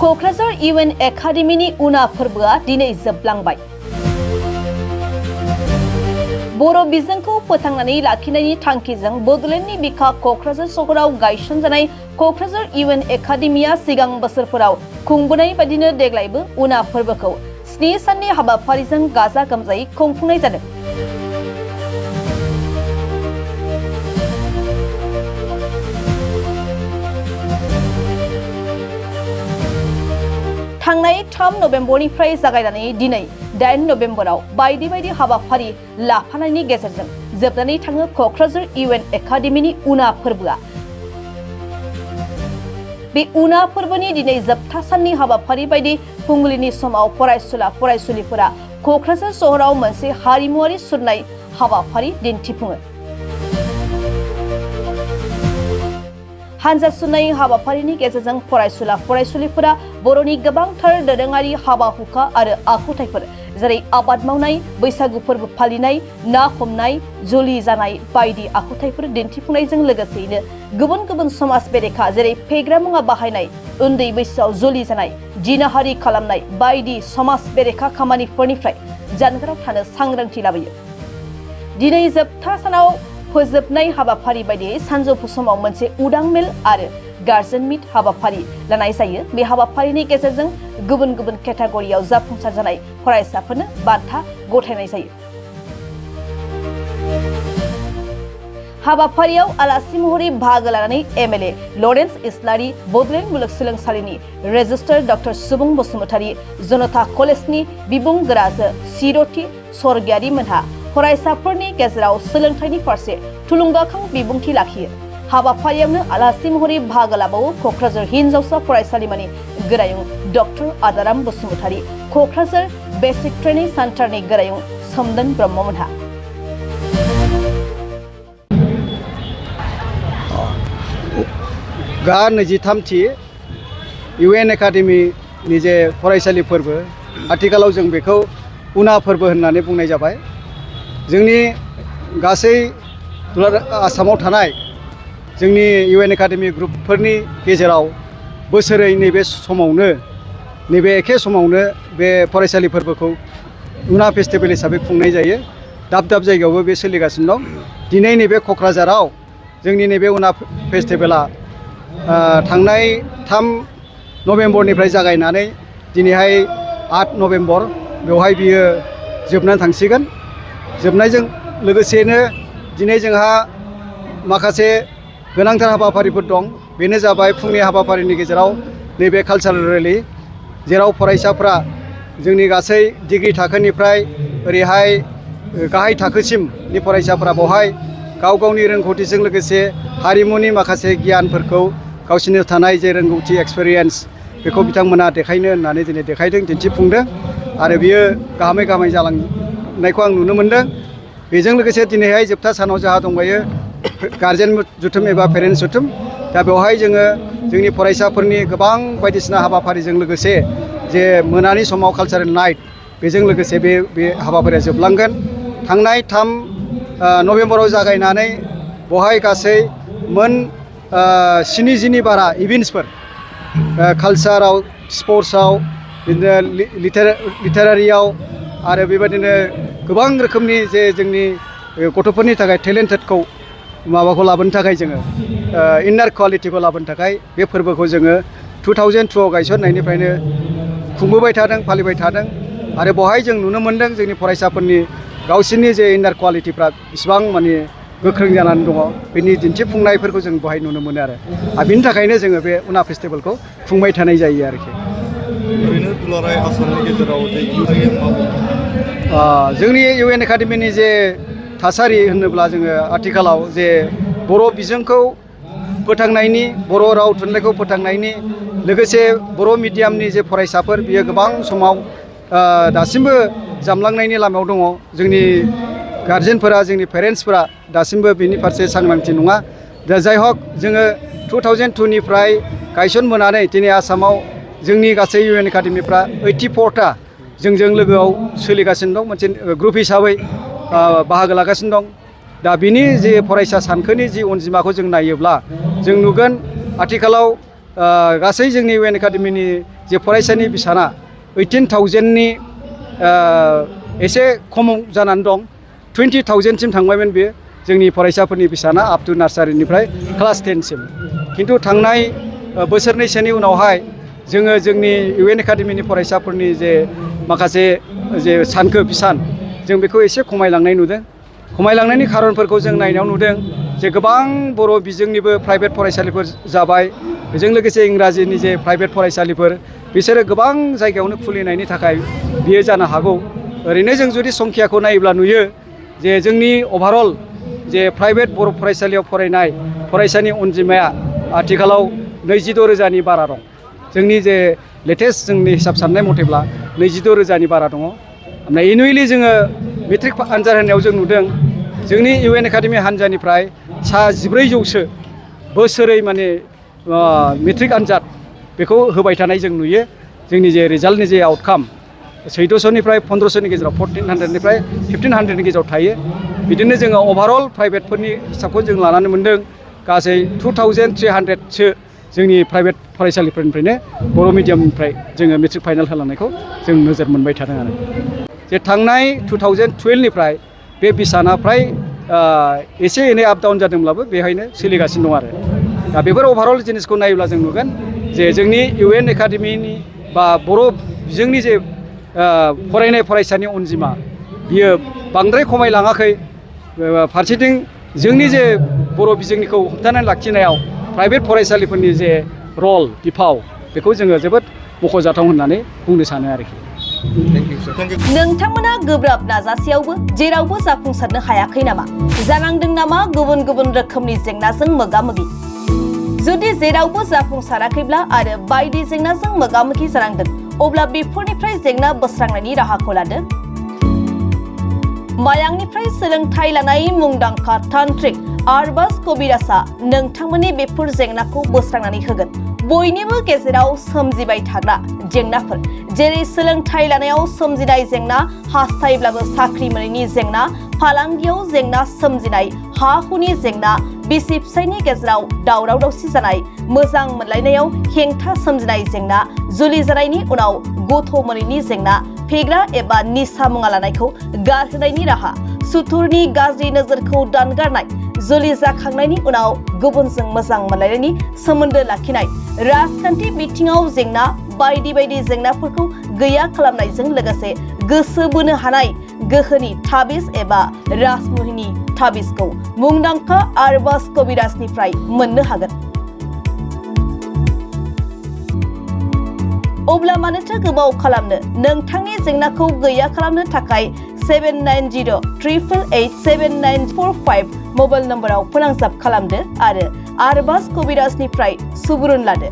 Kokrajhar UN एकाडेमिनि उना फोरबोआ दिनै जोबलांबाय। बर' बिजोंखौ फोथांनानै लाखिनायनि थांखिजों बड'लेण्डनि बिखा क'क्राझार सहराव गायसनजानाय क'क्राझार UN एकाडेमिया सिगां बोसोरफोराव खुंबोनाय बायदिनो देग्लायबो उना फोरबोखौ 7 साननि हाबाफारिजों गाजा गोमजायै खुंफुंनाय जादों। थांनाय 3 नबेम्बरनिफ्राय जागायनानै दिनै 8 नबेम्बराव बायदि बायदि हाबाफारि लाफानायनि गेजेरजों जोबनानै थाङो क'क्राझार UN एकाडेमिनि उना फोरबोआ। बे उना फोरबोनि दिनै जोबथा साननि हाबाफारि बायदि फुंबिलिनि समाव फरायसुला फरायसुलिफोरा क'क्राझार सहराव मोनसे हारिमुआरि सुरनाय हाबाफारि दिन्थिफुङो। हानजा सुनाय हाबाफारिनि गेजेरजों फरायसुला फरायसुलिफोरा बर'नि गोबांथार दोरोङारि हाबा हुखा आरो आखुथायफोर जेरै आबाद मावनाय, बैसागु फोरबो फालिनाय, ना हमनाय, जुलि जानाय बायदि आखुथायफोर दिन्थिफुंनायजों लोगोसेयैनो गुबुन गुबुन समाज बेरेखा जेरै फेग्रा मुवा बाहायनाय, उन्दै बैसोआव जुलि जानाय, जिनाहारि खालामनाय बायदि समाज बेरेखा खामानिफोरनिफ्राय जानगाराव थानो सांग्रांथि लाबोयो। दिनै जोबथा सानाव फोजोबनाय हाबाफारि बायदियै सानजौफु समाव मोनसे उदां मेल आरो गार्जेन मिट हाबाफारि लानाय जायो। बे हाबाफारिनि गेजेरजों गुबुन गुबुन केटेगरियाव जाफुंसार जानाय फरायसाफोरनो बान्था गथायनाय जायो। हाबाफारियाव आलासि महरै बाहागो लानानै MLA लरेन्स इस्लारि, बड'लेण्ड मुलुगसोलोंसालिनि रेजिस्ट्रार डक्टर सुबुं बसुमतारी, जनता कलेजनि बिबुं गोराजो सिरथि सरगियारि मोनहा फरायसाफोरनि गेजेराव सोलोंथाइनि फारसे थुलुंगाखां बिबुंथि लाखियो। हाबाफारियावनो आलासि महरै बाहागो लाबावो क'क्राझार हिनजावसा फरायसालिमानि गोरायुं doctor Adaram Basumatary, Kokrajhar basic training सेन्टारनि गोरायुं सोमदोन ब्रह्ममोनहा। गा 23थि UN एकाडेमिनि जे फरायसालि फोरबो, आथिखालाव जों बेखौ उना फोरबो होननानै बुंनाय जाबाय। जोंनि गासै आसामाव थानाय जोंनि UN एकाडेमि ग्रुपफोरनि गेजेराव बोसोरै नैबे समावनो नैबे एखे समावनो बे फरायसालि फोरबोखौ उना फेस्टिभेल हिसाबै खुंनाय जायो। दाब दाब जायगायावबो बे सोलिगासिनो दं। दिनै नैबे क'क्राझाराव जोंनि नैबे उना फेस्टिभेला थांनाय 3 नबेम्बरनिफ्राय जागायनानै दिनैहाय 8 नबेम्बर बेवहाय बियो जोबनानै थांसिगोन। जोबनायजों लोगोसेनो दिनै जोंहा माखासे गोनांथार हाबाफारिफोर दं। बेनो जाबाय फुंनि हाबाफारिनि गेजेराव नैबे कालचारेल रेलि, जेराव फरायसाफ्रा जोंनि गासै डिग्री थाखोनिफ्राय ओरैहाय गाहाय थाखोसिमनि फरायसाफ्रा बेवहाय गाव गावनि रोंगौथिजों लोगोसे हारिमुनि माखासे गियानफोरखौ गावसिनि थानाय जे रोंगौथि एक्सपिरियेन्स बेखौ बिथांमोना देखायनो होननानै दिनै देखायदों, दिन्थिफुंदों आरो बियो गाहामै गाहामै जालांनायखौ आं नुनो मोनदों। बेजों लोगोसे दिनैहाय जोबथा सानाव जोंहा दंबायो गार्जेन जथुम एबा पेरेन्टस जथुम। दा बेवहाय जोङो जोंनि फरायसाफोरनि गोबां बायदिसिना हाबाफारिजों लोगोसे जे मोनानि समाव कालचारेल नाइट, बेजों लोगोसे बे हाबाफारिया जोबलांगोन। थांनाय 3 नबेम्बराव जागायनानै बेवहाय गासै मोन 70नि बारा इभेन्ट्सफोर कालचाराव, स्पर्ट्सआव, बिदिनो लिटारारियाव आरो बेबायदिनो गोबां रोखोमनि जे जोंनि गथ'फोरनि थाखाय टेलेन्टेडखौ माबाखौ लाबोनो थाखाय जोङो इनार कुवालिटिखौ लाबोनो थाखाय बे फोरबोखौ जोङो 2002आव गायसननायनिफ्रायनो खुंबोबाय थादों, फालिबाय थादों आरो बेवहाय जों नुनो मोन्दों जोंनि फरायसाफोरनि गावसोरनि जे इनार कुवालिटिफ्रा बेसेबां माने गोख्रों जानानै दङ, बेनि दिन्थिफुंनायफोरखौ जों बेवहाय नुनो मोनो आरो बिनि थाखायनो जोङो बे उना फेस्टिभेलखौ खुंबाय थानाय जायो आरोखि। ओरैनो दुलाराय आसामनि गेजेराव जे जोंनि UN एकाडेमिनि जे थासारि होनोब्ला जोङो आथिखालाव जे बर' बिजोंखौ फोथांनायनि, बर' राव थुनलाइखौ फोथांनायनि लोगोसे बर' मिडियामनि जे फरायसाफोर बियो गोबां समाव दासिमबो जामलांनायनि लामायाव दङ। जोंनि गार्जेनफोरा, जोंनि पेरेन्टसफोरा दासिमबो बिनि फारसे सांग्रांथि नङा। दा जाय हक जोङो 2002निफ्राय गायसनबोनानै दिनै आसामाव जोंनि गासै UN एकाडेमिफ्रा 84टा जोंजों लोगोआव सोलिगासिनो दं, मोनसे ग्रुप हिसाबै बाहागो लागासिनो दं। दा बिनि जे फरायसा सानखोनि जि अनजिमाखौ जों नायोब्ला जों नुगोन आथिखालाव गासै जोंनि UN एकाडेमिनि जे फरायसानि बिसाना 18,000नि एसे खम जानानै दं 20,000सिम थांबायमोन बेयो जोंनि फरायसाफोरनि बिसाना आप टु नार्सारिनिफ्राय क्लास 10सिम खिन्थु थांनाय बोसोरनैसोनि उनावहाय जोङो जोंनि UN एकाडेमिनि फरायसाफोरनि जे माखासे जे सानखो बिसान जों बेखौ एसे खमायलांनाय नुदों खमायलांनायनि खारनफोरखौ जों नायनायाव नुदों जे गोबां बर' बिजोंनिबो प्राइभेट फरायसालिफोर जाबाय बेजों लोगोसे इंराजिनि जे प्राइभेट फरायसालिफोर बिसोरो गोबां जायगायावनो खुलिनायनि थाखाय बियो जानो हागौ ओरैनो जों जुदि संख्याखौ नायोब्ला नुयो जे जोंनि ओभारअल जे प्राइभेट बर' फरायसालियाव फरायनाय फरायसानि अनजिमाया आथिखालाव 22,000नि बारा दं जोंनि जे लेटेस्ट जोंनि हिसाब साननाय मथेब्ला 22,000नि बारा दङ ओमफ्राय एनुवेलि जोङो मेट्रिक आनजाद होनायाव जों नुदों जोंनि UN एकाडेमि हान्जानिफ्राय सा 1400सो बोसोरै माने मेट्रिक आनजाद बेखौ होबाय थानाय जों नुयो जोंनि जे रिजाल्टनि जे आउटकाम 1400निफ्राय 1500नि गेजेराव 1400निफ्राय 1500नि गेजेराव थायो बिदिनो जोङो ओभारअल प्राइभेटफोरनि हिसाबखौ जों लानानै मोन्दों गासै 2,300सो जोंनि प्राइभेट फरायसालिफोरनिफ्रायनो बर' मिडियामनिफ्राय जोङो मेट्रिक फाइनाल होलांनायखौ जों नोजोर मोनबाय थादों आरो जे थांनाय 2012निफ्राय बे बिसाना फ्राय एसे एनै आप डाउन जादोंब्लाबो बेहायनो सोलिगासिनो दं आरो दा बेफोर ओभारअल जिनिसखौ नायोब्ला जों नुगोन जे जोंनि UN एकाडेमिनि बा बर' बिजोंनि जे फरायनाय फरायसानि अनजिमा बियो बांद्राय खमायलाङाखै फारसेथिं जोंनि जे बर' बिजोंनिखौ हमथानानै लाखिनायाव प्राइभेट फरायसालिफोरनि जे रल बिफाव बेखौ जोङो जोबोद मख'जाथाव होननानै बुंनो सानो आरोखि नोंथांमोना गोब्राब नाजासेयावबो जेरावबो जाफुंसारनो हायाखै नामा जानांदों नामा गुबुन गुबुन रोखोमनि जेंनाजों मोगा-मोगि जुदि जेरावबो जाफुंसाराखैब्ला आरो बायदि जेंनाजों मोगा-मोगि जानांदों अब्ला बेफोरनिफ्राय जेंना बोस्रांनायनि राहाखौ लादो मायांनिफ्राय सोलोंथाइ लानाय मुंदांखा तान्त्रिक आरबाज कबिराजआ नोंथांमोननि बेफोर जेंनाखौ बोस्रांनानै होगोन बयनिबो गेजेराव सोमजिबाय थाग्रा जेंनाफोर जेरै सोलोंथाइ लानायाव सोमजिनाय जेंना हास्थायब्लाबो साख्रि मोनैनि जेंना फालांगियाव जेंना सोमजिनाय हा हुनि जेंना बिसि फिसायनि गेजेराव दावराव दावसि जानाय मोजां मोनलायनायाव हेंथा सोमजिनाय जेंना जुलि जानायनि उनाव गथ' मोनैनि जेंना फेग्रा एबा निसा मुवा लानायखौ गारहोनायनि राहा सुथुरनि गाज्रि नोजोरखौ दानगारनाय जुलि जाखांनायनि उनाव गुबुनजों मोजां मोनलायनायनि सोमोन्दो लाखिनाय राजखान्थि बिथिङाव जेंना बायदि बायदि जेंनाफोरखौ गैया खालामनायजों लोगोसे गोसो बोनो हानाय गोहोनि ताबिज एबा राजमुहिनि ताबिजखौ मुंदांखा आरबाज कबिराजनिफ्राय मोननो हागोन अब्ला मानोथो गोबाव खालामनो नोंथांनि जेंनाखौ गैया खालामनो थाखाय 7908887945 मबाइल नम्बराव फोनांजाब खालामदो आरो आरबाज कबिराजनिफ्राय सुबुरुन लादो।